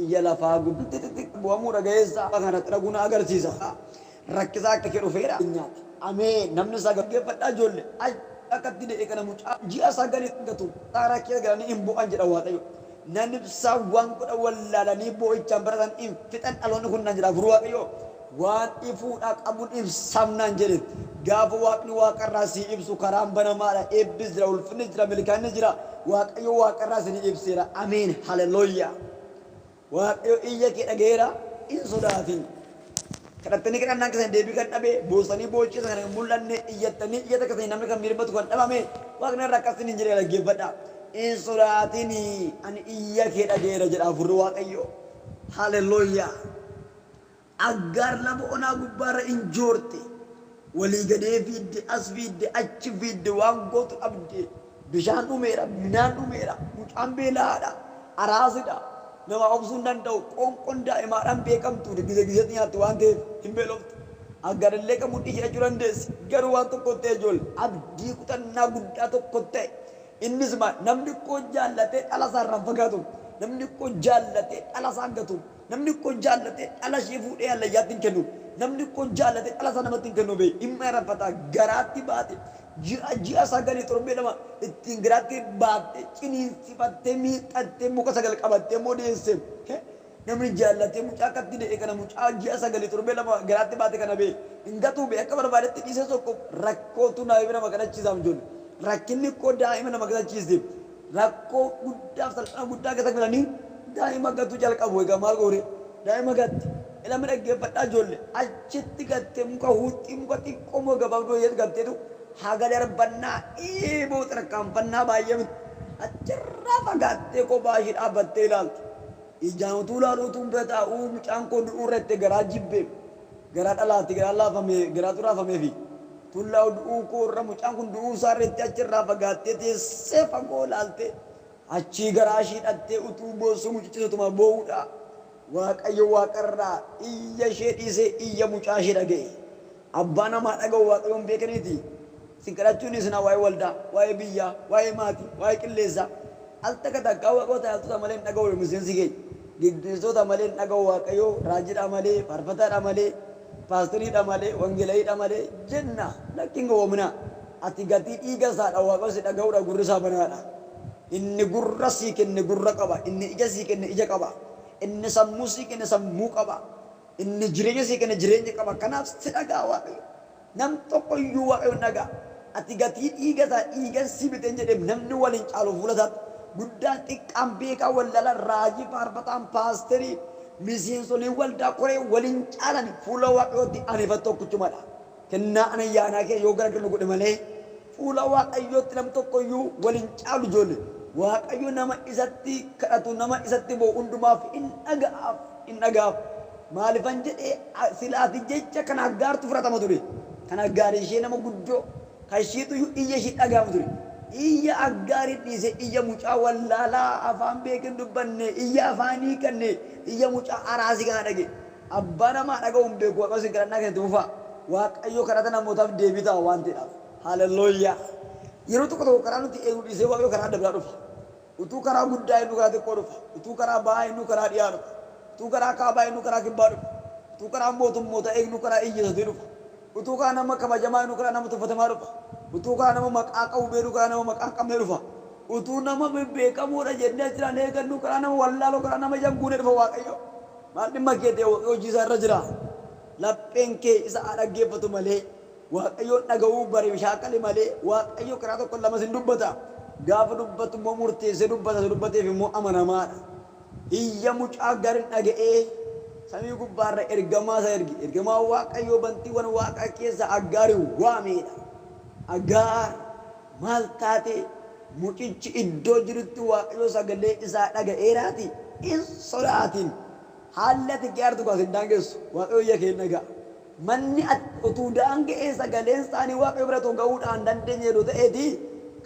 Iyya lafaa gubbaatti xixiqqaa bu'amuu dhaga'eessa kanatti dhaguu na agarsiisa. Rakkisaa akka kee dhufeera. Nyaata. Ameen. Namni sagal geeffadhaa ijoollee. Akkatti dee'e kana mucaa ji'a sagalii gatu. Xaaraa keessa galanii hin bu'an jedha Waaqayyo. Nan ibsaa waan godha wallaalanii boo'ichaan baratan hin fixan dhaloonni kun naan jedha hafuurri Waaqayyo. Waan ifuudhaa qabuun ibsamnaan jedhe. Gaafa Waaqni waaqarraa sii ibsu karaan banamaadha. Eebbis jira, ulfinnis jira, milkaa'innis jira. Waaqayyo waaqarraa isinii ibseera. Ameen. Haleluuyaa. Waaqayyo iyya kee dhaga'eera hin sodaatin. Kadhattanii kadhannaan keessan deebii kan dhabe, boosanii boo'icha kan hin mul'anne, iyyattanii iyyata keessanii namni kan mirmatu kan dhabame, Waaqni irra akkas hin jedhe dhaggeeffadha. Hin sodaatin, ani iyya kee dhaga'eera jedha hafuurri Waaqayyo. Haleluuyaa. Aggaar lafa onaa gubbaarra in joorte. Walii gadee fiidde, as fiidde, achi fiidde, waan gootu dhabde. Bishaan dhumeera, midhaan dhumeera, mucaan beela'aadha, araasidha. Nama obsuu hin danda'u. Qoonqoon daa'imaadhaan beekamtu gize gizeetti nyaatti waan ta'eef hin beeloftu. Aggaar illee kan mudhii hidhachuu dandeessi. Garuu waan tokko ta'e ijoollee abdii kutannaa guddaa tokko ta'e. Innis maal namni koo jaallatee dhala isaa irraan fagaatu. Namni koo jaallatee dhala isaa gatu. Namni koo jaallatee dhala ishee fuudhee hallayyaatti hin kennu. Namni koo jaallatee dhala isaa namatti hin kennu bee dhimma irraanfataa garaatti baate ji'a ji'a sagalii torbee lama ittiin garaatti baatte ciniinsifattee miixattee muka sagal qabattee immoo deesse. Namni jaallatee mucaa akkatti de'e kana mucaa ji'a sagalii torbee lama garaatti baate kana bee hin gatuu bee akka barbaadetti dhiisee tokko rakkootu daa'ima nama kadhachiisaaf ijoollee. Rakkinni koo daa'ima nama kadhachiiste. Rakkoo guddaaf salphina guddaa keessa galanii daa'ima gatuu jalqabu. Egaa maal goore? Daa'ima gatti. Ilama dhaggeeffadhaa ijoollee. Achitti gattee muka huuxxii muka xiqqoo moo gabaabduu wayyeetu gatteetu haga darbannaa eeboo tarkaanfannaa baay'ee miti. Achirraa fagaattee kophaa ishee dhaabbattee ilaalti. Ijaan utuu ilaaluu utuu bira taa'uu mucaan koo du'uu irratti garaa jibbe. Garaa dhalaatti garaa laafame garaatu raafameefi. Tullaa du'uu koo irra mucaan kun du'uu isaa irratti achirraa fagaattee teessee fagoo ilaalte. Achii garaa ishii hidhattee utuu boossuu mucichis utuma boo'uudha. Waaqayyo waaqarraa iyya ishee dhiisee iyya mucaa ishee dhaga'e. Abbaa namaa dhaga'u Waaqayyoon beekaniiti. Isin kadhachuun isinaa waa'ee waldaa, waa'ee biyyaa, waa'ee maatii, waa'ee qilleensaa. Al takka takkaa Waaqayyo tajaajiltoota malee hin dhaga'u miseensi keenya. Geggeessitoota malee hin dhaga'u Waaqayyo raajiidha malee, faarfataadha malee, paasteriidha malee, wangeelayiidha malee jenna. Lakkiin gowwoomina. Ati gatii dhiiga isaadha Waaqayyo si dhaga'uudha gurri isaa banaadha. Inni gurra sii kenne gurra qaba. Inni ija sii kenne ija qaba. Inni sammuu sii kenne sammuu qaba. Inni jireenya sii kenne jireenya qaba. Kanaaf si dhaga'a Waaqayyo. Nam tokko iyyuu Waaqayyo hin dhaga'a. Ati gatii dhiiga isaa dhiigan si biteen jedheef namni waliin caalu fuula isaatti guddaan xiqqaan beekaa wallaalaan raajii faarfataan paasterii miseensoliin waldaa koree waliin caalan fuula Waaqayyootti ani tokkichumadha. Kennaa ayyaanaa kee yoo gargar nu godhe malee fuula Waaqayyootti nam tokko iyyuu waliin caalu ijoollee. Waaqayyo nama isatti kadhatu nama isatti bo'u hundumaaf hin dhaga'aaf hin dhaga'aaf. Maalifan jedhee silaati jecha kan Aggaartu fudhatama ture. Kan Aggaar ishee nama guddoo kan isheetu iyyuu iyya ishee dhaga'amu ture. Iyya Aggaarii dhiisee iyya mucaa wallaalaa afaan beekin dubbanne iyya afaan hiikanne iyya mucaa araasii kana dhage. Abbaa namaa dhaga'u hin beeku Waaqayyo isin kadhannaa keessatti fufaa. Waaqayyo kadhata namootaaf deebii ta'a waan ta'eedhaaf. Haleluuyaa. Yeroo tokko tokko karaa nuti eegnu dhiisee Waaqayyo karaa adda biraa dhufa. Utuu karaa guddaa eegnu karaa xiqqoo dhufa. Utuu karaa ba'aa eegnu karaa dhiyaa dhufa. Utuu karaa kaabaa eegnu karaa kibbaa dhufa. Utuu karaa mootummoota eegnu karaa hiyyeessotii dhufa. Utuu karaa nama kabajamaa eegnu karaa nama tuffatamaa dhufa. Utuu karaa nama maqaa qabu beeknu karaa nama maqaa hin qabne dhufa. Utuu nama bebbeekamoodha jennee achirraan eegannu karaa nama wallaaloo karaa nama ija hin guune dhufa Waaqayyo. Maal dhimma kee ta'e Waaqayyo hojii isaa irra jira. Lapheen kee isa haa dhaggeeffatu malee Waaqayyoon dhaga'uu bare shaakali malee Waaqayyo karaa tokko lamas hin dubbata. Gaafa dubbatu immoo murteessee dubbata isa dubbateef immoo amanamaadha. Iyya mucaa garin dhaga'ee samii gubbaarra ergamaa isa erge. Ergamaa Waaqayyoo bantiiwwan waaqa keessa Aggaari waameedha. Aggaar maal taate mucichi iddoo jirutti Waaqayyo sagalee isaa dhaga'eeraati hin sodaatin. Haalli ati geertu kaas hin daangessu. Waaqayyo iyya kee hin dhaga'a. Manni utuu daanga'ee sagaleen isaanii Waaqayyo bira utuu ga'uudhaan dandeenye yeroo ta'eeti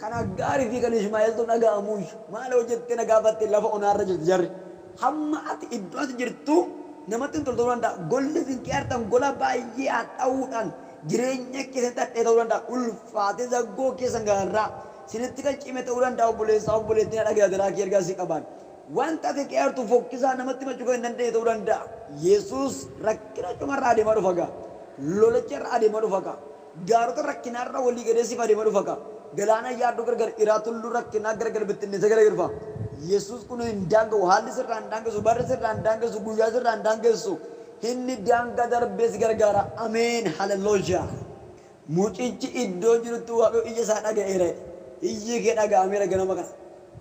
kan Aggaarii fi kan Ishmaa'eeltu dhaga'amu. Maal hojjettee na gaafatte lafa onaarra jirti jarri. Hamma ati iddoo ati jirtu namatti hin tolu ta'uu danda'a. Golli isin geertan gola baay'ee hadhaa'uudhaan jireenya keessatti hadhee ta'uu danda'a. Ulfaatee zaggoo keessan gararraa sinitti kan cime ta'uu danda'a obboleessaa obboleettiin dhaga'aa garaa kee ergaa si qaban. Wanta ati qeertu fokkisaa namatti himachuu kan hin dandeenye ta'uu danda'a. Yesuus rakkina cumarraa adeemaa dhufa gaa. Lolacharra adeemaa dhufa gaa. Gaarota rakkinaarra walii gadee siif adeemaa dhufa gaa. Galaana yaaddoo gargar iraa tulluu rakkinaa gargar bittinneessa gara dhufa. Yesuus kun hin daanga'u. Haalli sirraa hin daangessu. Barri sirraa hin daangessu. Guyyaa sirraa hin daangessu. Inni daangaa darbee si gargaara. Ameen. Haleluuyaa. Mucichi iddoo jirutti Waaqayyo iyya isaa dhaga'eera. Iyyi kee dhaga'ameera ganama kana.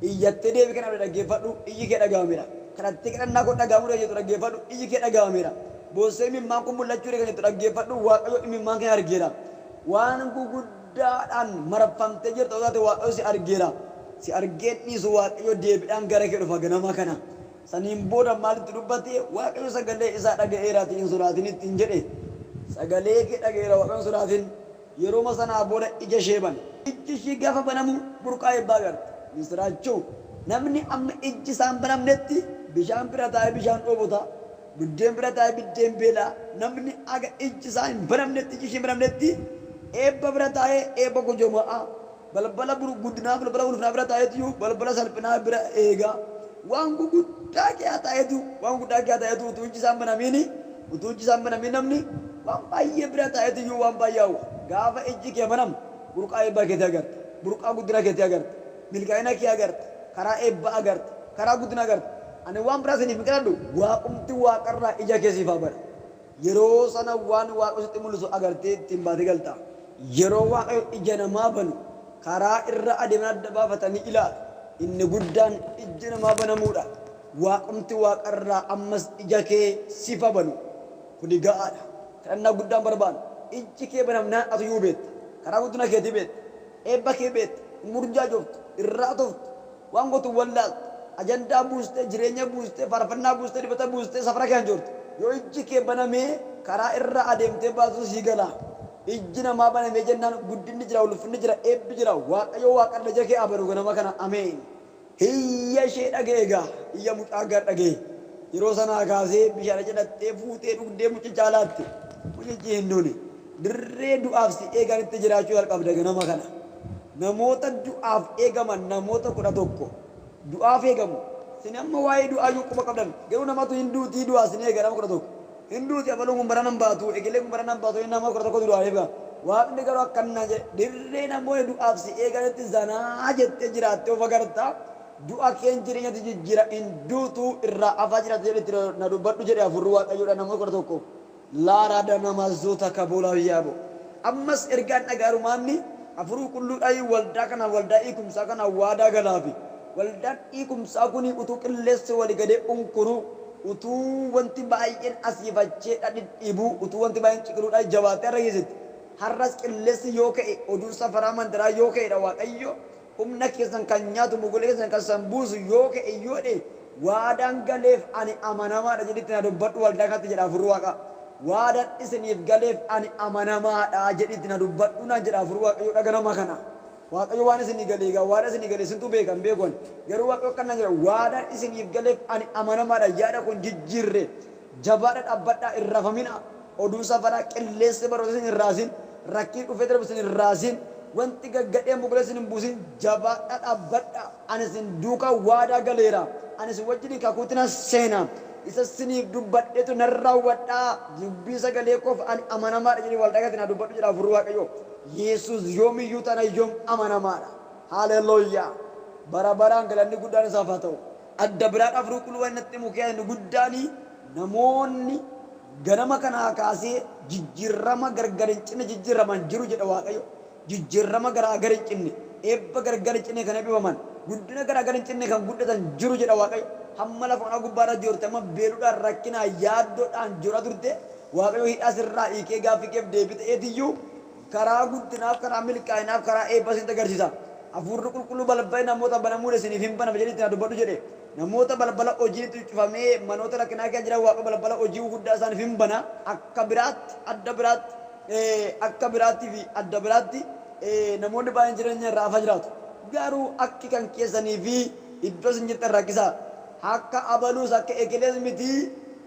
Iyyattee deebii kana dhaggeeffadhu. Iyyi kee dhaga'ameera. Kadhattee kadhannaa koo dhaga'amuu jettu dhaggeeffadhu. Iyyi kee dhaga'ameera. Boossee imimmaan kun mul'achuu kan jettu dhaggeeffadhu. Waaqayyo imimmaan kee argeera. Waan guguddaadhaan marfamtee jirtu taate Waaqayyo si argeera. Si argeen dhiisu Waaqayyo deebiidhaan gara kee dhufa ganama kana. Saniin booda maalitti dubbate? Waaqayyo sagalee isaa dhaga'eeraatiin hin sodaatin ittiin jedhe. Sagalee kee dhaga'eera Waaqayyo hin sodaatin. Yeroo sanaa booda ija ishee bane. Ijji ishii gaafa banamu burqaa eebbaa agarte. Misiraachuu namni amma ijji isaan banamnetti bishaan bira taa'ee bishaan dhoobota. Biddeen bira taa'ee biddeen beelaa. Namni aga ijji isaa hin banamnetti, ijji ishee hin banamnetti eebba bira taa'ee eebba gojoma'a. Balbala guddinaa, balbala ulfinaa bira taa'eetu balbala salphinaa bira eega. Waan guguddaa kee taa'eetu, waan guddaa kee taa'eetu utuu ijji isaan banamiini, utuu ijji isaan banamiin namni waan baay'ee bira taa'eetu iyyuu waan baay'ee hawwa. Gaafa ijji kee banamu burqaa eebbaa keetii agarta. Burqaa guddina keetii agarta. Milkaa'ina kee agarta. Karaa eebbaa agarta. Karaa guddina agarta. Ani waan biraa isiniif hin kadhadhu. Waaqumti waaqarraa ija kee siif haa banu. Yeroo sana waan Waaqayyo sitti mul'isu agartee ittiin baatee galta. Yeroo Waaqayyo ija namaa banu karaa irra adeeman adda baafatanii ilaalu. Inni guddaan ijji namaa banamuudha. Waaqumti waaqarraa ammas ija kee siif haa banu. Kuni ga'aadha. Kadhannaa guddaan barbaannu. Ijji kee banamnaan ati iyyuu beekta. Karaa guddina keetii beekta. Eebba kee beekta. Murjaa jooftu. Irraa toftu. Waan gootu wallaaltu. Ajandaa buustee, jireenya buustee, faarfannaa buustee, dibata buustee, safara kee hanjoortu. Yoo ijji kee banamee karaa irra adeemtee baatu sii gala. Ijji namaa banamee jennaan guddinni jira, ulfinni jira, eebbi jira. Waaqayyo waaqarra ija kee haa banu ganama kana. Ameen. Iyya ishee dhaga'e egaa. Iyya mucaa gar dhaga'e. Yeroo sanaa kaasee bishaan jedhattee fuutee dhugdee mucicha laatte. Mucichi hin duune. Dirree du'aaf si eeganitti jiraachuu jalqabda ganama kana. Namoota du'aaf eegaman namoota 11 du'aaf eegamu. Sin amma waa'ee du'aa iyyuu quba qabdan. Garuu namatu hin duutii du'aa sin eega nama 11. Hin duuti abaluun kun bara nan baatu, egelee kun bara nan baatu, nama 11 du'aa eega. Waaqni garuu akkana jedhe dirree namoonni du'aaf si eeganitti zanaa jettee jiraattee of agarta. Du'a keen jireenyatti jijjiira hin duutu irraa afaa jiraate jedhetti na dubbadhu jedhe hafuurri Waaqayyoodha namoota 11. Laaraada nama zuuta kaboolaa yaabo. Ammas ergaan dhagaarumaanni hafuurri qulqulluudhaan waldaa kana waldaa hiikumsaa kana waadaa galaafi. Waldaan hiikumsaa kun utuu qilleensi walii gadee unkuruu, utuu wanti baay'een asiifachee dhadhidhiibuu, utuu wanti baay'een ciqiluudhaan jabaatee har'a geessetti. Har'as qilleensi yoo ka'e oduun safaraa mandaraa yoo ka'edha Waaqayyo humna keessan kan nyaatu mogolee keessan kan san buusu yoo ka'e yoo dhe waadaan galeef ani amanamaadha jedhitti na dubbadhu waldaa kanatti jedha hafuurri Waaqaa. Waadaan isiniif galeef ani amanamaadha jedhitti na dubbadhu naan jedha hafuurri Waaqayyoo ganama kana. Waaqayyo waan isinii galee egaa waadaan isinii galee isintu beeka hin beeku ani. Garuu Waaqayyo akkana jedha waadaan isiniif galeef ani amanamaadha yaada kun jijjiirre jabaadha dhaabbadhaa hin rafamina. Oduun safaraa qilleensi baroota isin hin raasin, rakkiin dhufee darbu isin hin raasin, wanti gaggadhee mogolee isin hin buusin, jabaadhaa dhaabbadhaa. Ani isin duukaa waadaa galeera. Ani isin wajjin kakuutti nan seena. Isa isiniif dubbadheetu nan raawwadhaa. Dubbii sagalee koof ani amanamaadha jedhee waldaa kanatti na dubbadhu jedha hafuurri Waaqayyoo. Yesuus yoomiyyuu tana yoom amanamaadha. Haleluuyaa. Bara baraan galanni guddaan isaaf haa ta'u. Adda biraan hafuurri qulqulluu waan natti himu keessaa inni guddaani namoonni ganama kanaa kaasee jijjiirama gargar hin cinne jijjiiraman jiru jedha Waaqayyo. Jijjiirama garaagar hin cinne, eebba gargar hin cinne kan eebbifaman, guddina garaagar hin cinne kan guddatan jiru jedha Waaqayyo. Hamma lafa onaa gubbaarra jirte, amma beeluudhaan, rakkinaan, yaaddoodhaan jira turte, Waaqayyo hidhaa sirraa hiikee gaaffii keef deebii ta'eetiyyuu karaa guddinaaf, karaa milkaa'inaaf, karaa eebbaa isinitti agarsiisa. Hafuurri qulqulluu balballi namoota banamuudha isiniif hin banama jedhee itti na dubbadhu jedhe. Namoota balbala hojiitti cufamee manoota rakkinaa keessa jiran Waaqa balbala hojii guddaa isaaniif hin bana. Akka biraatti, adda biraatti, akka biraatti fi adda biraatti namoonni baay'een jireenya irraa hafaa jiraatu. Garuu akki kan keessanii fi iddoo isin jirtan rakkisaa. Akka abaluus akka ekelees miti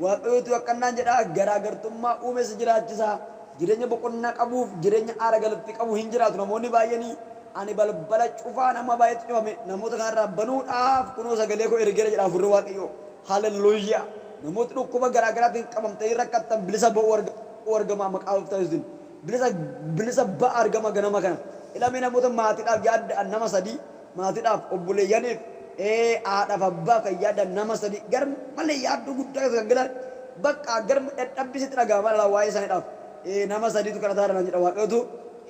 Waaqayyootu akkannaan jedha garaagartummaa uume si jiraachisa. Jireenya boqonnaa qabuuf jireenya aara galfii qabu hin jiraatu namoonni baay'een. Ani balbala cufaa nama baay'eetti cufame namoota kanarraa banuudhaaf kunoo sagalee koo ergeera jedha Hafuurri Waaqayyoo. Haleluuyaa! Namooti dhukkuba garaa garaatiin qabamtanii rakkattan bilisa ba'uu argamaa maqaa Gooftaa Yesuusiin. Bilisa bilisa ba'a argama ganama kana. Ilamee namoota maatiidhaaf yaadda'an nama sadii, maatiidhaaf, obboleeyyaniif, haadhaaf abbaaf kan yaaddan nama sadii gar malee yaaddoo guddaa keessa kan galan bakka gar dadhabbii sitti dhaga'ama dhala waa'ee isaaniidhaaf nama sadiitu kadhataa jiran jedha Waaqayyotu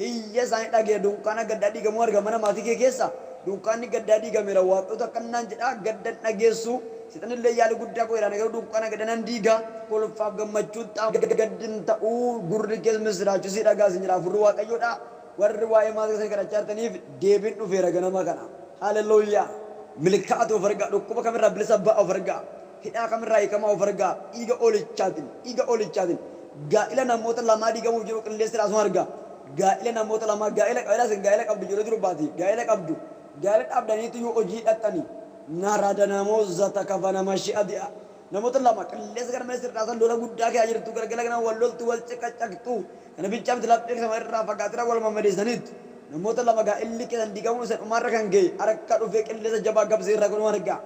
hiyya isaanii dhaga'e. Dunkaana gaddaa diigamuu arga mana maatii kee keessa dunkaanni gaddaa diigameera. Waaqayyotu akkanaan jedha, gaddan dhageessu sixanillee yaalii guddaa godheera, ani garuu dunkaana gaddaa nan diiga, kolfaaf gammachuun ta'a, gaddin ta'uu gurri kees misiraachuu si dhagaa sin jedha Hafuurri Waaqayyoodha. Warri waa'ee maatii keessanii kadhachaa jirtaniif deebiin dhufeera ganama kana. Haleluuyaa! Milkaa'atu of argaa, dhukkuba kamirraa bilisa ba'a of argaa, hidhaa kamirraa hiikamaa of argaa, dhiiga oolichaatiin, dhiiga oolichaatiin. Gaa'ila namoota lamaa diigamuuf jiru qilleensi raasuu argaa. Gaa'ila namoota lamaa, gaa'ila isin gaa'ila qabdu, ijoollee durbaati, gaa'ila qabdu. Gaa'ila dhaabdaniitu yoo hojii dhaqxanii. Naradanamoo zata kafanama shi'a di'a. Namoota lama qilleensa gara malee sirraasan lola guddaa keessa jirtu, galgala kana wal loltu, wal caqacaqtu. Kana bichaa miti, laphee keessan irraa fagaatira wal mammadeessaniitu. Namoota lama gaa'illi keessan diigamuun isa dhumaarra kan ga'e harka dhufee qilleensa jabaa gabsee irraa godhuu argaa.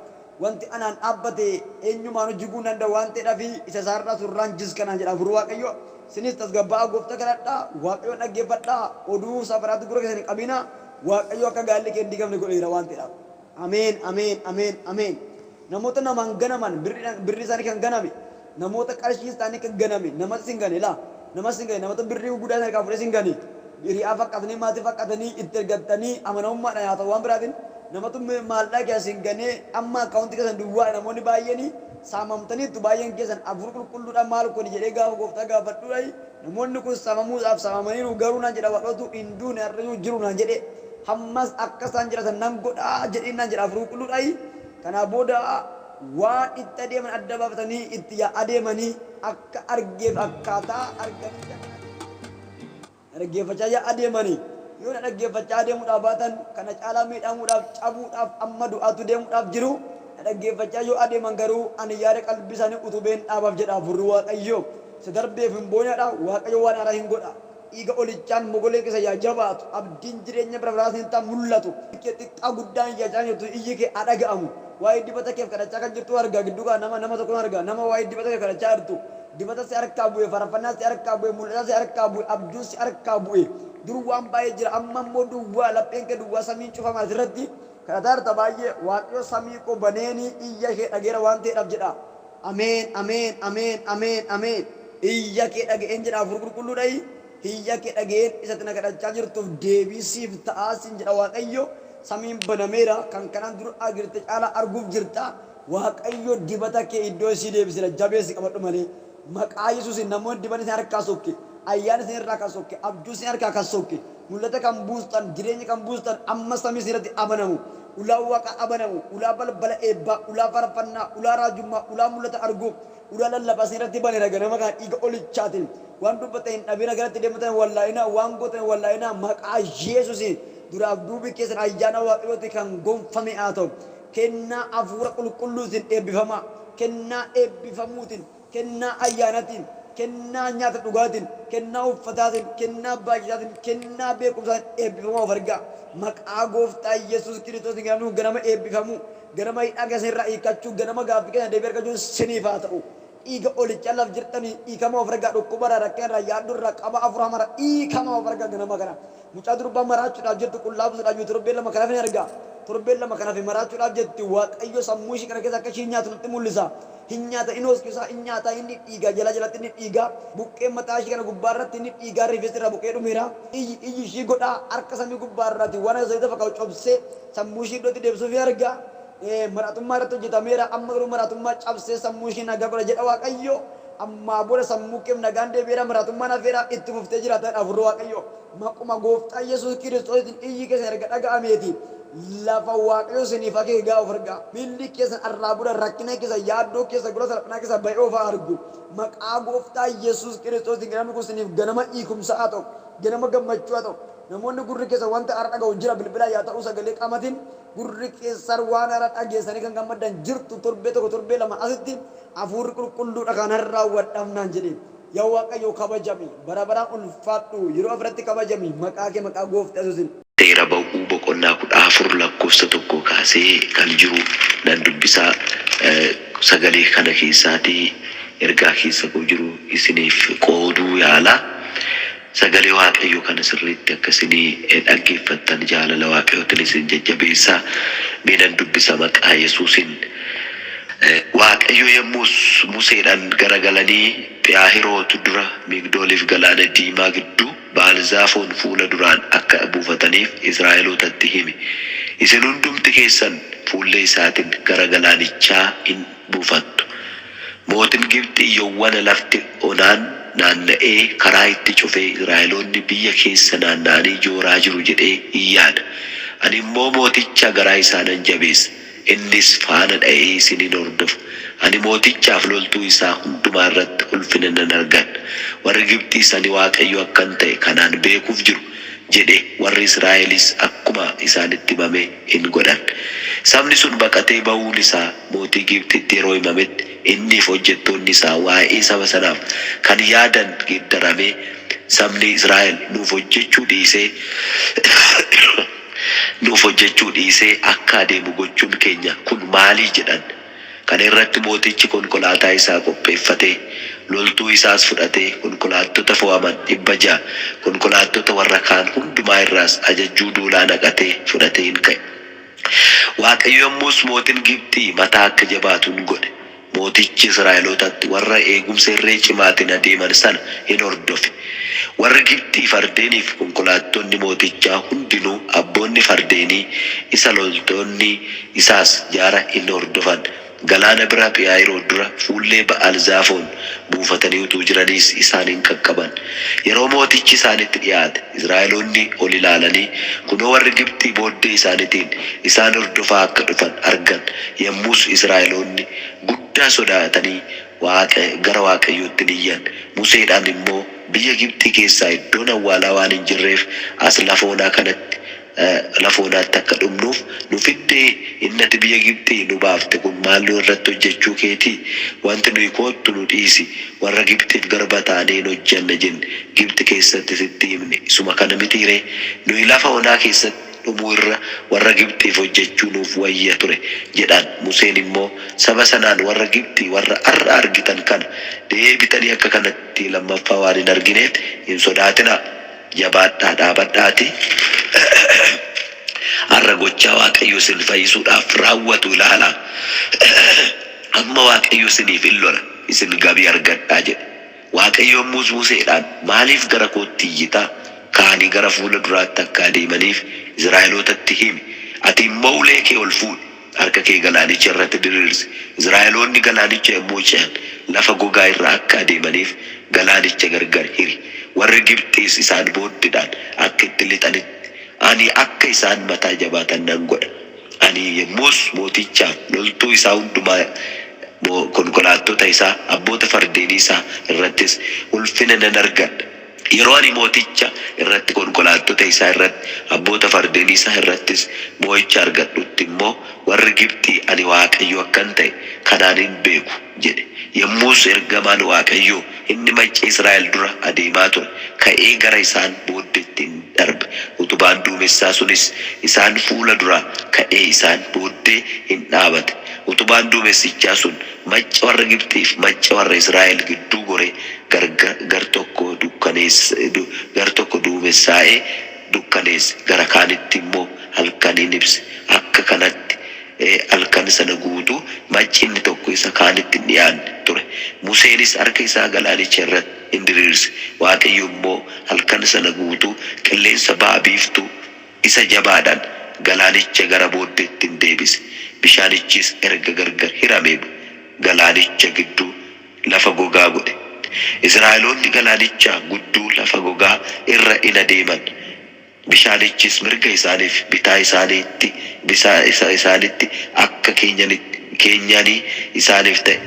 Wanti anaan dhaabbate eenyumaanuu jiguu hin danda'u waan ta'eedhaaf isa isaarraa surraan jiskanaan jedha Hafuurri Waaqayyoo. Isinis tasgabbaa'aa gooftaa kadhadhaa, Waaqayyoon dhaggeeffadhaa, oduu safaraatti gurra keessan hin qabinaa. Waaqayyo akka gaa'illi kee hin diigamne godheera waan ta'eedhaaf. Ameen, ameen, ameen, ameen. Namoota namaan ganaman, birrii isaanii kan ganame, namoota qarshii isaanii kan ganame, namatti sin gane laa, namatti sin gane, namoota birrii gurguddaa isaan harkaa fuudhee sin gane, hiriyaa fakkaatanii, maatii fakkaatanii, itti ergattanii amanamummaadhaan haa ta'u waan biraatiin namatu maallaqa keessa sin ganee amma akkaawuntii keessan duwwaadha. Namoonni baay'een saamamtaniittu baay'een keessan. Hafuura qulqulluudhaan maal kuni jedhee gaafa gooftaa gaafadhuudha, namoonni kun saamamuudhaaf saamamaniiru, garuu naan jedha Waaqatu hin duune, har'ayyuu jiru naan jedhe, hammas akka isaan jiraatan nan godhaa jedheen naan jedha Hafuura qulqulluudhaan. Kanaa booda waan itti adeeman adda baafatanii itti adeemanii akka argeef akkaataa arganii dhaggeeffachaa adeemanii, yoo na dhaggeeffachaa adeemuudhaaf baatan kana caalaa miidhamuudhaaf, cabuudhaaf, amma du'aatu deemuudhaaf jiru. Na dhaggeeffachaa yoo adeeman garuu ani yaada qalbii isaanii utubeen dhaabaaf jedha Hafuurri Waaqayyo. Isa darbeef hin boonadha, Waaqayyo waan haaraa hin godha. Dhiiga olichaan mogolee keessa yaa jabaatu, abdiin jireenya bara baraas hin ta'a mul'atu. Xiqqaa guddaan iyyachaa jirtu iyyi kee haa dhaga'amu. Waa'ee dibata keef kadhachaa kan jirtu argaa gidduu kana nama nama tokko argaa, nama waa'ee dibata keef kadhachaa jirtu. Dibata si harkaa bu'e, faarfannaa si harkaa bu'e, mul'ata si harkaa bu'e, abjuun si harkaa bu'e. Dur waan baay'ee jira, amma immoo duwwaa, lapheen kee duwwaa, samiin cufama asirratti. Kadhataa jirta baay'ee, Waaqayyo samii koo baneenii iyya kee dhageera waan ta'eedhaaf jedha. Ameen, ameen, ameen, ameen, ameen. Iyya kee dhaga'een jedha Hafuura qulqulluudhayi. Iyya kee dhaga'een isatti na kadhachaa jirtuuf deebii siif ta'aa siin jedha Waaqayyo. Samiin banameera, kan kanaan dura agirte caalaa arguuf jirta. Waaqayyo dibata kee iddoo isii deebisera, jabeessi qabadhu malee. Maqaa Yesuusiin namoonni dibanni isin harkaa sokke, ayyaanni isin irraa kan sokke, abjuu isin harkaa kan sokke, mul'ata kan buustan, jireenya kan buustan, amma samii isin irratti abanamu. Ulaa Waaqaa abanamu, ulaa balbala eebbaa, ulaa faarfannaa, ulaa raajummaa, ulaa mul'ata arguu, ulaa lallabaa isin irratti baneera ganama kana dhiiga olichaatiin. Waan dubbatan hin dhabina, galatti deematan wallaa'inaa, waan gootan wallaa'inaa, maqaa Yesuusiin duraaf duubi keessan ayyaana Waaqayyooti kan gonfame haa ta'u. Kennaa Hafuura qulqulluutiin eebbifamaa, kennaa eebbifamuutiin, kennaa ayyaanatiin, kennaa nyaata dhugaatiin, kennaa uffataatiin, kennaa baay'isaatiin, kennaa beekumsaatiin eebbifamaa of argaa. Maqaa Gooftaa Yesuus Kiristoosiin ganamni ganama eebbifamuu, ganama hidhaa keessan irraa hiikkachuu, ganama gaaffii keessan deebii argachuun siniif haa ta'u. Dhiiga olichaa laf jirtanii hiikamaa of argaa, dhukkubarraa, rakkinarraa, yaaddurraa, qaba afuraa mara hiikamaa of argaa ganama kana. Mucaa durbaa maraachuudhaaf jirtu, qullaa buusuudhaaf jirtu, torbeen 2 kanaaf hin argaa. Torbeen 2 kanaaf maraachuudhaaf jetti. Waaqayyo sammuu ishii kana keessa akka ishii nyaatu nutti mul'isa. Hin nyaata, inni hoskisaa, hin nyaata, inni dhiiga, jala jalatti inni dhiiga. Buqqee mataa ishii kana gubbaa irratti inni dhiigaa rifeensi irraa buqqee dhumeera. Iyyi iyyi ishii godhaa harka samii gubbaa irraati waan akka zayita fakkaatu cobsee sammuu ishii iddootti deebisuuf arga. Maraatummaa irratti hojjetameera, amma garuu maraatummaa cabsee sammuu ishii nagaa godha jedha Waaqayyo. Ammaa booda sammuu keef nagaan deebi'eera, maraatummaan hafeera, itti fuftee jiraata jedha Hafuurri Waaqayyo. Maquma Gooftaa Yesuus Kiristoositiin iyyi keessan erga dhaga'ameeti lafa Waaqayyo isiniif akeeke ga'a of argaa. Miilli keessan arraa booda rakkina keessa, yaaddoo keessa, gola salphinaa keessa ba'ee of haa argu. Maqaa Gooftaa Yesuus Kiristoositiin ganamni kun isiniif ganama hiikumsaa haa ta'u, ganama gammachuu haa ta'u. Namoonni gurri keessa wanta haaraa dhaga'u jira, bilbilaa yaa ta'u sagalee qaamatiin gurri keessan waan haaraa dhageessanii kan gammaddan jirtu torbee 1 torbee 2 asitti Hafuurri qulqulluudha kan raawwadhamnaan jedhe. Yaa Waaqayyo kabajami, bara baraan ulfaadhu, yeroo afratti kabajami, maqaa kee maqaa Gooftaa Yesuusiin. Seera Ba'uu boqonnaa 14 lakkoofsa 1 kaasee kan jiru nan dubbisa. Sagalee kana keessaatii ergaa keessa koo jiru isiniif qooduu yaala. Sagalee Waaqayyoo kana sirriitti akka isin dhaggeeffattan jaalala Waaqayyootiin isin jajjabeessa. Mee nan dubbisa maqaa Yesuusin. Waaqayyo yommus Museedhaan garagalanii Phihaahiroot dura Migdooliif Galaana Diimaa gidduu Ba'aal-Zaafoon fuula duraan akka buufataniif Israa'elootatti himi! Isin hundumti keessan fuullee isaatiin gara galaanichaa in buufattu. Mootiin Gibxii yowwana lafti onaan naanna'ee karaa itti cufee Israa'eloonni biyya keessa naanna'anii jooraa jiru jedhee in yaada. Ani immoo mooticha garaa isaa nan jabeessa, innis faana dha'ee isin in hordofa. Ani mootichaaf loltuu isaa hundumaa irratti ulfina nan argadha. Warri Gibxiis ani Waaqayyo akkan ta'e kanaan beekuuf jiru jedhe, warri Israa'elis akkuma isaanitti himame in godhan. Sabni sun baqatee ba'uun isaa mootii Gibxitti yeroo himametti, inniif hojjettoonni isaa waa'ee saba sanaaf kan yaadan geeddaramee, sabni Israa'el nuuf hojjechuu dhiisee nuuf hojjechuu dhiisee akka adeemu gochuun keenya kun maalii? jedhan. Kana irratti mootichi konkolaataa isaa qopheeffatee, loltuu isaas fudhatee, konkolaattota fo'aman 600, konkolaattota warra kaan hundumaa irraas ajajjuu duulaa naqatee fudhatee in ka'e. Waaqayyo yommus mootiin Gibxii mataa akka jabaatu in godhe, mootichi Israa'elootatti warra eegumsa irree cimaatiin adeeman sana in hordofe. Warri Gibxii fardeeniif konkolaattonni mootichaa hundinuu, abboonni fardeenii isa loltoonni isaas jara in hordofan. Galaana bira Phihaahiroot dura fuullee Ba'aal-Zaafoon buufatanii utuu jiraniis isaan in qaqqaban. Yeroo mootichi isaanitti dhi'aate, Israa'eloonni ol ilaalanii, kunoo warri Gibxii booddee isaaniitiin isaan hordofaa akka dhufan argan, yommus Israa'eloonni guddaa sodaatanii Waaqa gara Waaqayyootti in iyyan. Museedhaan immoo, Biyya Gibxii keessaa iddoon awwaalaa waan hin jirreef, as lafa onaa kanatti lafa onaatti akka dhumnuuf nu fiddee? Inni ati biyya Gibxii nu baafte kun maal nu irratti hojjechuu kee ti? Wanti nuyi, Kottu nu dhiisi, warra Gibxiif garba taanee in hojjenna jenne Gibxi keessatti sitti himne isuma kana mitii ree? Nuyi lafa onaa keessatti dhumuu irra warra Gibxiif hojjechuu nuuf wayya ture jedhan. Museen immoo saba sanaan, Warra Gibxii warra har'a argitan kana deebitanii akka kanatti lammaffaa waan hin argineef hin sodaatinaa! Jabaadhaa dhaabadhaatii har'a gochaa Waaqayyo isin fayyisuudhaaf raawwatu ilaalaa! Amma Waaqayyo isiniif in lola, isin gabii argadhaa jedhe. Waaqayyo yommus Museedhaan, Maaliif gara kootti iyyita? Ka'anii gara fuula duraatti akka adeemaniif Israa'elootatti himi. Ati immoo ulee kee ol fuudhi, harka kee galaanicha irratti diriirsi, Israa'eloonni galaanicha yommuu ce'an lafa gogaa irra akka adeemaniif galaanicha gargar hiri. Warri Gibxiis isaan booddeedhaan akka itti lixanitti ani akka isaan mataa jabaatan nan godha. Ani yommus mootichaaf, loltuu isaa hundumaa, konkolaattota isaa, abboota fardeenii isaa irrattis ulfina nan argadha. Yeroo ani mooticha irratti, konkolaattota isaa irratti, abboota fardeenii isaa irrattis mo'icha argadhutti immoo warri Gibxii ani Waaqayyo akkan ta'e kanaan in beeku jedhe. Yommus ergamaan Waaqayyoo inni macca Israa'el dura adeemaa ture ka'ee gara isaan booddeetti in darbe, utubaan duumessaa sunis isaan fuula duraa ka'ee isaan booddee in dhaabate, utubaan duumessichaa sun macca warra Gibxii fi macca warra Israa'el gidduu goree gar tokko gar tokko duumessaa'ee dukkaneesse, gara kaanitti immoo halkan in ibse, akka kanatti halkan sana guutuu macci inni tokko isa kaanitti hin dhi'aanne ture. Museenis harka isaa galaanicha irratti in diriirse, Waaqayyo immoo halkan sana guutuu qilleensa ba'a-biiftuu isa jabaadhaan galaanicha gara booddeetti in deebise, bishaanichis erga gargar hiramee galaanicha gidduu lafa gogaa godhe. Israa'eloonni galaanicha gudduu lafa gogaa irra in adeeman, bishaanichis mirga isaaniif bitaa isaaniitti isaanitti akka keenyanii isaaniif ta'e.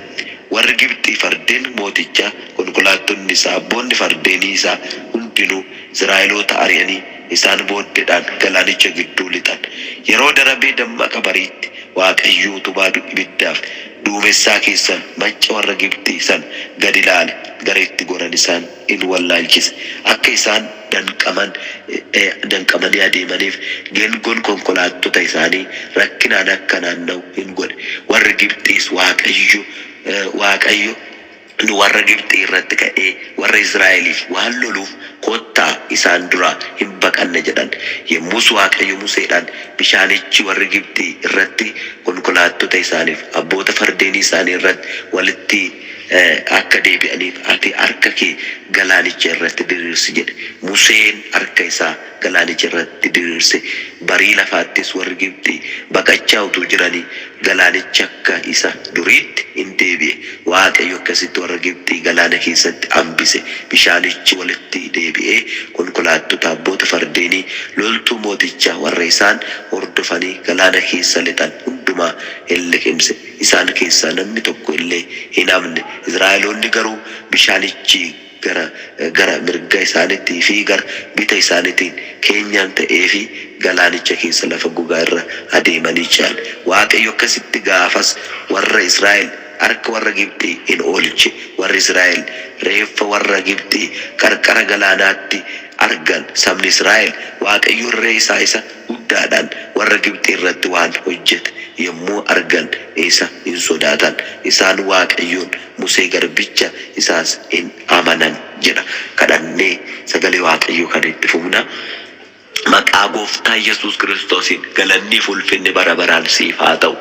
Warri Gibxii fardeen mootichaa, konkolaattonni isaa, abboonni fardeenii isaa hundinuu Israa'eloota ari'anii isaan booddeedhaan galaanicha gidduu lixan. Yeroo darabee dammaqa bariitti Waaqayyo utubaa ibiddaaf duumessaa keessan macca warra Gibxii sana gad ilaale, gara itti goran isaan in wallaalchise. Akka isaan danqaman, danqamanii adeemaniif geengoon konkolaattota isaanii rakkinaan akka naanna'u in godhe. Warri Gibxiis Waaqayyo, Waaqayyo nu warra Gibxii irratti ka'ee warra Israa'eliif waan loluuf kottaa isaan duraa hin baqanna jedhan. Yommus Waaqayyo Museedhaan, Bishaanichi warri Gibxii irratti, konkolaattota isaaniif abboota fardeenii isaanii irratti walitti akka deebi'aniif ati harka kee galaanicha irratti diriirsi jedhe. Museen harka isaa galaanicha irratti diriirse. Barii lafaattis warri Gibxii baqachaa utuu jiranii galaanichi akka isa duriitti in deebi'e. Waaqayyo akkasitti warra Gibxii galaana keessatti hambise. Bishaanichi walitti deebi'ee konkolaattota, abboota fardeenii, loltuu mootichaa warra isaan hordofanii galaana keessa lixan hundumaa in liqimse. Isaan keessaa namni tokko illee hin hafne. Israa'eloonni garuu bishaanichi gara mirga isaaniitii fi gara bita isaaniitiin keenyaan ta'eefi galaanicha keessa lafa gogaa irra adeemanii ce'an. Waaqayyo akkasitti gaafas warra Israa'el harka warra Gibxii in oolche. Warri Israa'el reeffa warra Gibxii qarqara galaanaatti argan. Sabni Israa'el Waaqayyo irree isaa isa guddaadhaan warra Gibxii irratti waan hojjete yommuu argan isa in sodaatan. Isaan Waaqayyoon, Musee garbicha isaas in amanan jedha. Kadhannee sagalee Waaqayyoo kana itti fufna. Maqaa Gooftaa Yesuus Kiristoosiin galanniif ulfinni bara baraan siif haa ta'u.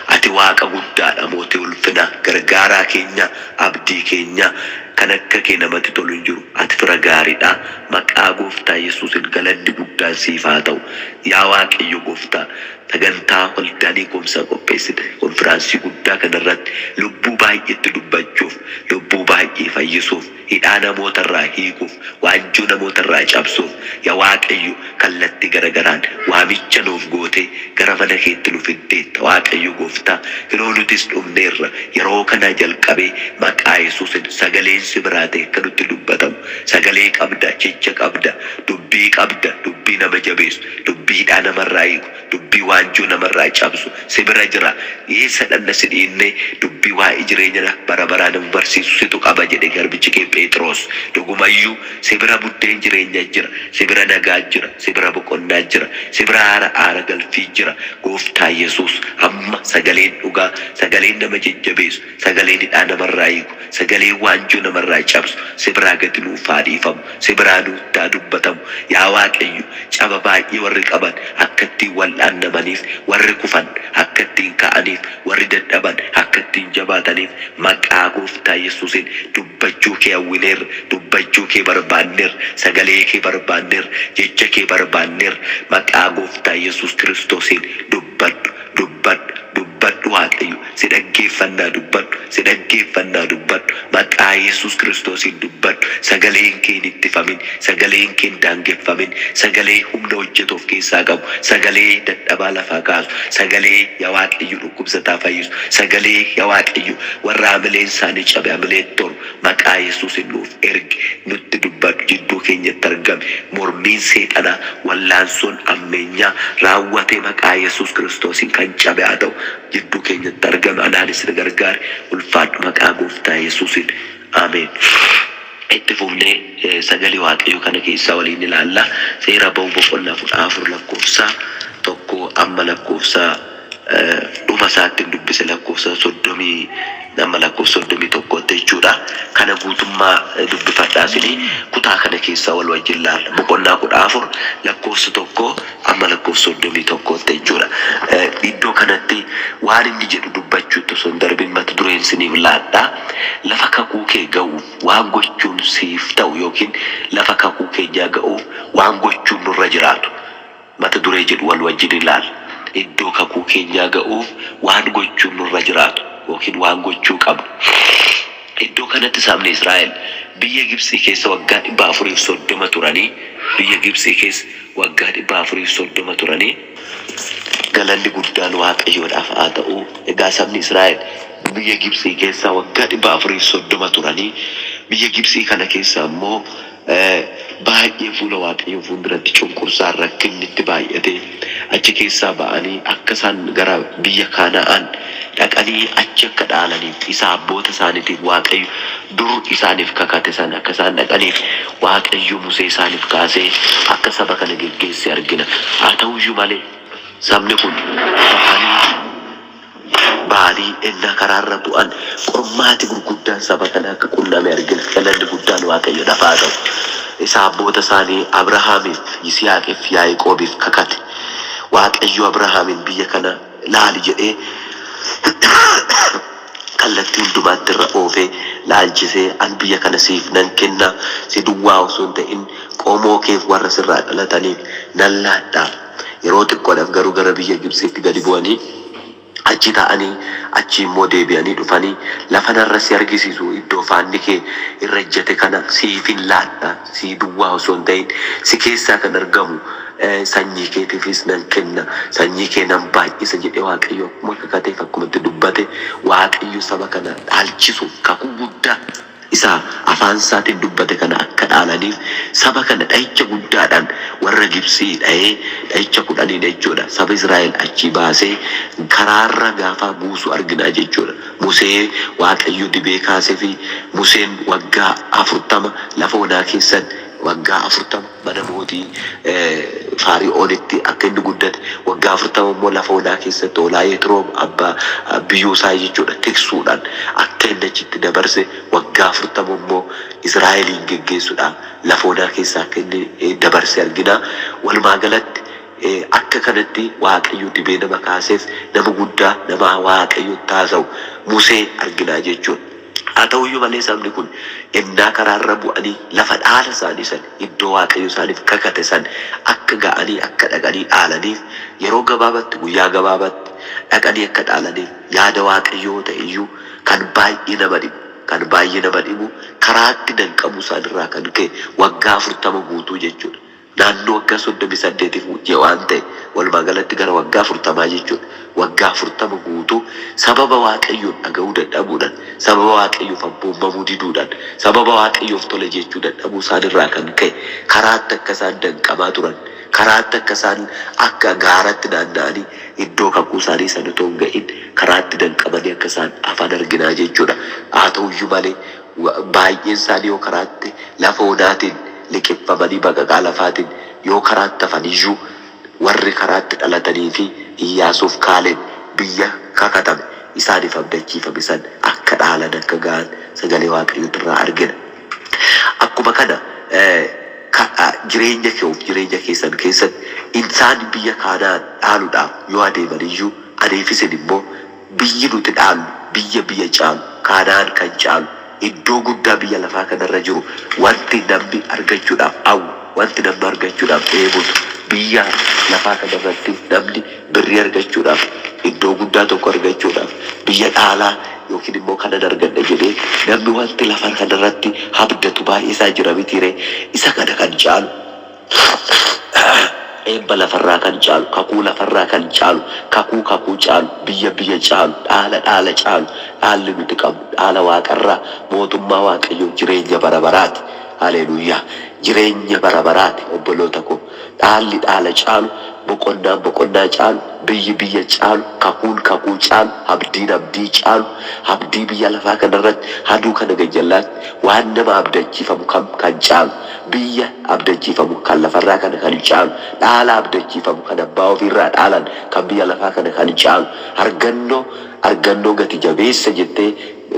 Ati Waaqa guddaadha, mootii ulfinaa, gargaaraa keenya, abdii keenya, kan akka kee namatti tolu hin jiru. Ati fira gaariidha. Maqaa Gooftaa Yesuusiin galanni guddaan siif haa ta'u. Yaa Waaqayyo Gooftaa, sagantaa waldaan hiikumsaa qopheessite konfiraansii guddaa kanarratti lubbuu baay'eetti dubbachuuf, lubbuu baay'ee fayyisuuf, hidhaa namootarraa hiikuuf, waanjoo namootarraa cabsuuf, yaa Waaqayyo, kallattii garagaraan waamicha nuuf gootee gara mana keetti nu fiddeetta. Waaqayyo Gooftaa, yeroo nutis dhumneerra, yeroo kanaa jalqabee maqaa Yesuusin sagaleen si biraa ta'e akka nutti dubbatamu. Sagalee qabda, jecha qabda, dubbii qabda, dubbii nama jabeessu, dubbii hidhaa namarraa hiiku, dubbii waanjoo namarraa cabsu si bira jira. Eessa dhanna si dhiinnee? Dubbii waa'ee jireenya bara baraa nama barsiisu situ qaba jedhe garbichi kee Phexros. Dhugumayyuu si bira buddeen jireenya jira, si bira nagaa jira, si bira boqonnaa jira, si bira aara galfii jira. Gooftaa Yesuus, amma sagaleen dhugaa, sagaleen nama jajjabeessu, sagaleen hidhaa namarraa hiiku, sagaleen waanjoo namarraa cabsu si biraa gadi nuuf haa dhiifamu, si biraa nuuf haa dubbatamu. Yaa Waaqayyo, caba baay'ee warri qaban akka ittiin wal'aannamaniif, warri kufan akka ittiin ka'aniif, warri dadhaban akka ittiin jabaataniif, maqaa Gooftaa Yesuusiin dubbachuu kee hawwineerra, dubbachuu kee barbaanneerra, sagalee kee barbaanneerra, jecha kee barbaanneerra. Maqaa Gooftaa Yesuus Kiristoosiin dubbadhu, dubbadhu, dubbadhu. Waaqayyo, si dhaggeeffannaa, dubbadhu, si dhaggeeffannaa, dubbadhu. Maqaa Yesuus Kiristoosiin dubbadhu. Sagaleen kee hin ittifamin, sagaleen kee hin daangeffamin. Sagalee humna hojjetu of keessaa qabu, sagalee dadhabaa lafaa kaasu, sagalee, yaa Waaqayyo, dhukkubsataa fayyisu, sagalee, yaa Waaqayyo, warra hamileen isaanii cabe hamileen toru maqaa Yesuusin nuuf ergi. Nutti dubbadhu, jidduu keenyatti argame. Mormiin seexanaa, wallaansoon ammeenyaa raawwatee maqaa Yesuus Kiristoosiin kan cabe haa ta'u. Jidduu keenyatti argame, anaanis na gargaare. Ulfaadhu, maqaa Gooftaa Yesuusiin, ameen. Itti fufnee sagalee Waaqayyoo kana keessaa waliin ilaalla. Seera Ba'uu boqonnaa 14 lakkoofsa 1 amma lakkoofsa dhuma isaatti dubbise, lakkoofsa 30 amma lakkoofsa 31tti jechuudha. Kana guutummaa dubbifadhaa isinii, kutaa kana keessaa wal wajjin laalla. Boqonnaa 14 lakkoofsa 1 amma lakkoofsa 31tti jechuudha. Iddoo kanatti waan inni jedhu dubbachuutti osoo hin darbin mata dureen isiniif laadhaa. Lafa kakuu kee ga'uuf waan gochuun siif ta'u yookiin lafa kakuu keenyaa ga'uuf waan gochuun nurra jiraatu mata duree jedhu wal wajjin ilaalla. Iddoo kakuu keenyaa ga'uuf waan gochuun nurra jiraatu yookiin waan gochuu qabnu. Iddoo kanatti sabni Israa'el biyya Gibxii keessa waggaa 430 turanii, biyya Gibxii keessa waggaa 430 turanii. Galanni guddaan Waaqayyoodhaaf haa ta'u. Egaa sabni Israa'el biyya Gibxii keessa waggaa 430 turanii, biyya Gibxii kana keessa immoo Baay'ee fuula Waaqayyoo fuulduratti cunqursaan rakkinni itti baay'ate achi keessaa ba'anii akka isaan gara biyya Kana'aan dhaqanii achi akka dhaalaniif isa abboota isaaniitiif Waaqayyo dur isaaniif kakate sana akka isaan dhaqaniif Waaqayyo Musee isaaniif kaasee akka saba kana geggeesse argina. Haa ta'uyyuu malee sabni kun ba'anii ennaa karaarra bu'an qormaati gurguddaan saba kana akka qunname argina. Galanni guddaan Waaqayyoodhaaf haa ta'u. Isa abboota isaanii Abrahaamiif, Yisihaaqiif, Yaaqoobiif kakate. Waaqayyo Abrahaamin biyya kana laali jedhee kallattii hundumaatti irra oofee laalchisee an biyya kana siif nan kenna, si duwwaa osoo hin ta'in qomoo keef warra sirraa dhalataniif nan laadha. Yeroo xiqqoodhaaf garuu gara biyya Gibxiitti gadi bu'anii achi taa'anii achi immoo deebi'anii dhufanii lafa narra si argisiisu iddoo faanni kee irra ejjete kana siifin laadha, si duwwaa osoo hin ta'in si keessaa kan argamu sanyii keetiifis nan kenna, sanyii kee nan baay'isa jedhee Waaqayyo akkuma kakateef akkuma itti dubbate Waaqayyo saba kana dhaalchisuuf kakuu guddaa isa afaan isaatiin dubbate kana akka dhaalaniif saba kana dha'icha guddaadhaan warra Gibxii dha'ee dha'icha 10 jechuudha. Saba Israa'el achii baasee karaarra gaafa buusu argina jechuudha. Musee Waaqayyo dibee kaasee fi Museen waggaa 40 lafa onaa keessatti waggaa 40 mana mootii Faari'oonitti akka inni guddate, waggaa 40 immoo lafa onaa keessatti hoolaa Yetroom abbaa biyyuu isaa jechuudha tiksuudhaan akka inni achitti dabarse, waggaa 40 immoo Israa'eliin geggeessuudhaan lafa onaa keessa akka inni dabarse argina. Walumaa galatti akka kanatti Waaqayyo dibee nama kaaseef nama guddaa nama Waaqayyotti haasa'u Musee argina jechuudha. Haa ta'uyyuu malee sabni kun ennaa karaarra bu'anii lafa dhaala isaanii san iddoo Waaqayyo isaaniif kakate san akka ga'anii akka dhaqanii dhaalaniif yeroo gabaabatti guyyaa gabaabatti dhaqanii akka dhaalaniif yaada Waaqayyoo ta'e iyyuu kan baay'ee nama dhibu kan baay'ee nama dhibu karaatti danqamuu isaanirraa kan ka'e waggaa 40 guutuu jechuudha. Naannoo waggaa 38f waan ta'e walumaa galatti gara waggaa 40 jechuudha. Waggaa 40 guutuu sababa Waaqayyoon dhaga'uu dadhabuudhaan, sababa Waaqayyoof abboommamuu diduudhaan, sababa Waaqayyoof tole jechuu dadhabuu isaanirraa kan ka'e karaatti akka isaan danqamaa turan, karaatti akka isaan akka gaaratti naanna'anii iddoo kakuu isaanii sana otoo hin ga'in karaatti danqamanii akka isaan hafan arginaa jechuudha. Haa ta'uyyuu malee baay'een isaanii yoo karaatti lafa onaatiin liqimfamanii baqaqaa lafaatiin yoo karaatti hafan iyyuu warri karaatti dhalatanii fi Iyyaasuuf Kaaleb biyya kakatame isaaniif abdachiifame san akka dhaalan akka ga'an sagalee Waaqayyootirraa argina. Akkuma kana jireenya keef jireenya keessan keessatti isaan biyya Kaana'aan dhaaluudhaaf yoo adeeman iyyuu aniif isin immoo biyyi nuti dhaallu biyya biyya caalu Kaana'aan kan caalu iddoo guddaa biyya lafaa kanarra jiru wanti namni argachuudhaaf hawwu, wanti namni argachuudhaaf dheebotu biyya lafaa kanarratti namni birrii argachuudhaaf iddoo guddaa tokko argachuudhaaf biyya dhaalaa yookiin immoo kanan argadha jedhee namni wanti lafa kanarratti abdatu baay'ee isaa jira mitiiree isa kana kan caalu eebba lafarraa kan caalu, kakuu lafarraa kan caalu, kakuu kakuu caalu, biyya biyya caalu, dhaala dhaala caalu, dhaalli nuti qabnu dhaala waaqarraa mootummaa Waaqayyoo jireenya bara baraati. Haleluuyaa! Jireenya bara baraati obboloota koo. Dhaalli dhaala caalu, boqonnaan boqonnaa caalu, biyyi biyya caalu, kakuun kakuu caalu, abdiin abdii caalu, abdii biyya lafaa kanarratti aduu kana gajjallaatti waan nama abdachiifamu kam kan caalu, biyya abdachiifamu kan lafarraa kana kan caalu, dhaala abdachiifamu kan abbaa ofiirraa dhaalan kan biyya lafaa kana kan caalu, argannoo argannoo gati jabeessa jettee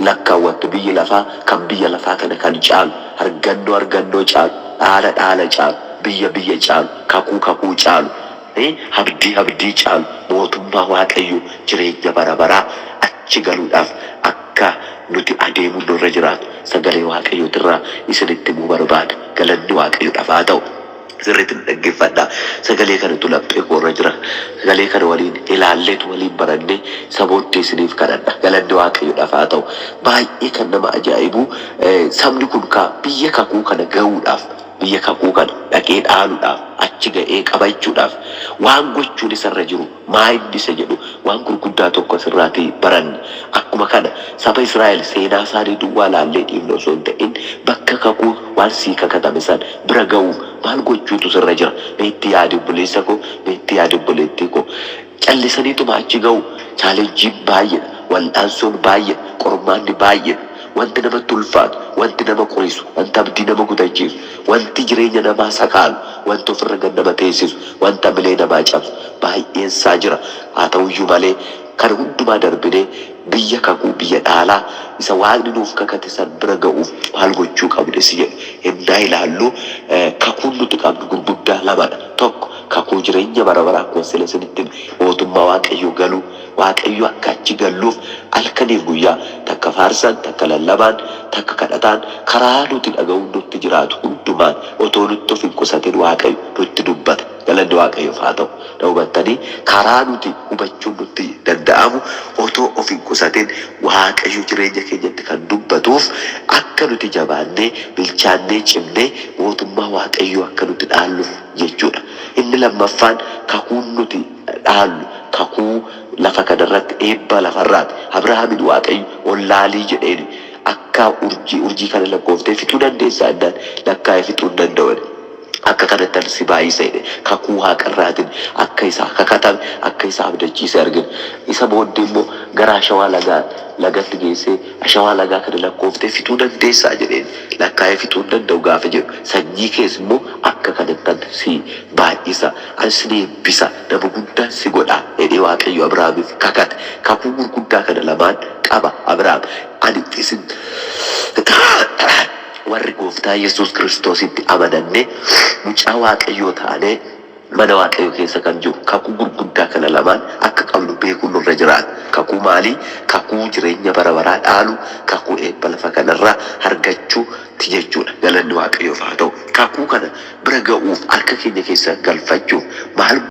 lakkaawwattu biyyi lafaa kan biyya lafaa kana kan caalu, argannoo argannoo caalu, dhaala dhaala caalu, biyya biyya caalu, kakuu kakuu caalu, abdii abdii caalu, mootummaa Waaqayyoo jireenya bara baraa achi galuudhaaf akka nuti adeemuu nurra jiraatu sagalee Waaqayyootirraa isinitti himuu barbaada. Galanni Waaqayyoodhaaf haa ta'u. Sirriitti dhaggeeffadhaa. Sagalee kanatu laphee koorra jira. Sagalee kana waliin ilaalleetu waliin barannee isa booddee isiniif kadhadha. Galanni Waaqayyoodhaaf haa ta'u. Baay'ee kan nama ajaa'ibu sabni kun biyya kakuu kana ga'uudhaaf Biyya kakuu kana dhaqee dhaaluudhaaf, achi ga'ee qabachuudhaaf waan gochuun isarra jiru maa inni isa jedhu waan gurguddaa tokko asirraatii baranna. Akkuma kana saba Israa'el seenaa isaanii duwwaa laallee dhiifne osoo hin ta'in, bakka kakuu waan sii kakatame san bira ga'uuf maal gochuutu sirra jira? Mee itti yaadi, obboleessa koo, mee itti yaadi, obboleettii koo. Callisaniituma achi ga'u? Challengeiin baay'eedha, wal'aansoon baay'eedha, qormaanni baay'eedha. Wanti namatti ulfaatu, wanti nama qorisu, wanti abdii nama kutachiisu, wanti jireenya namaa sakaalu, wanti ofirra gad nama teessisu, wanta hamilee namaa cabsu baay'een isaa jira. Haa ta'uyyuu malee, kana hundumaa darbinee biyya kakuu, biyya dhaalaa isa Waaqni nuuf kakate san bira ga'uuf maal gochuu qabna si jedhu hennaa ilaallu, kakuun nuti qabnu gurguddaa lamadha. Tokko, kakuu jireenya bara baraa, akkuma sila isinitti hime, mootummaa Waaqayyoo galuu. Waaqayyo akka achi galluuf halkaniif guyyaa takka faarsaan, takka lallabaan, takka kadhataan, karaa nuti dhaga'uun nutti jiraatu hundumaan otoo nutti of hin qusatin Waaqayyo nutti dubbata. Galanni Waaqayyoof haa ta'u. Na hubattanii? Karaa nuti hubachuun nutti danda'amu otoo of hin qusatin Waaqayyo jireenya keenyatti kan dubbatuuf akka nuti jabaannee, bilchaannee, cimnee mootummaa Waaqayyoo akka nuti dhaalluuf jechuudha. Inni lammaffaan kakuun nuti dhaallu kakuu lafa kanarratti eebba lafarraati. Abrahaamin Waaqayyo ol laalii jedheeni, akka urjii urjii kana lakkooftee fixuu dandeessaa jennaan, lakkaa'ee fixuu hin danda'u jedhe. Akka kanattan si baay'isa jedhe, kakuu waaqarraatiin akka isaa kakatame, akka isa abdachiise argina. Isa booddee immoo gara ashawaa lagaa lagatti geessee, ashawaa lagaa kana lakkooftee fixuu dandeessaa jedheen, lakkaa'ee fixuu hin danda'u gaafa jedhu, sanyii kees immoo akka kanattan si baay'isa, an sin eebbisa, nama guddaa si godha jedhee Waaqayyo Abrahaamiif kakate. Kakuu gurguddaa kana lamaan qaba Abrahaam. Ani isin warri Gooftaa Yesuus Kiristoositti amanannee mucaa Waaqayyoo taanee mana Waaqayyoo keessa kan jiru kakuu gurguddaa kana lamaan akka qabnu beekuun nurra jiraata. Kakuu maalii? Kakuu jireenya bara baraa dhaalu, kakuu eebba lafa kanarraa argachuu ti jechuudha. Galanni Waaqayyoof haa ta'u. Kakuu kana bira ga'uuf, harka keenya keessa galfachuuf maal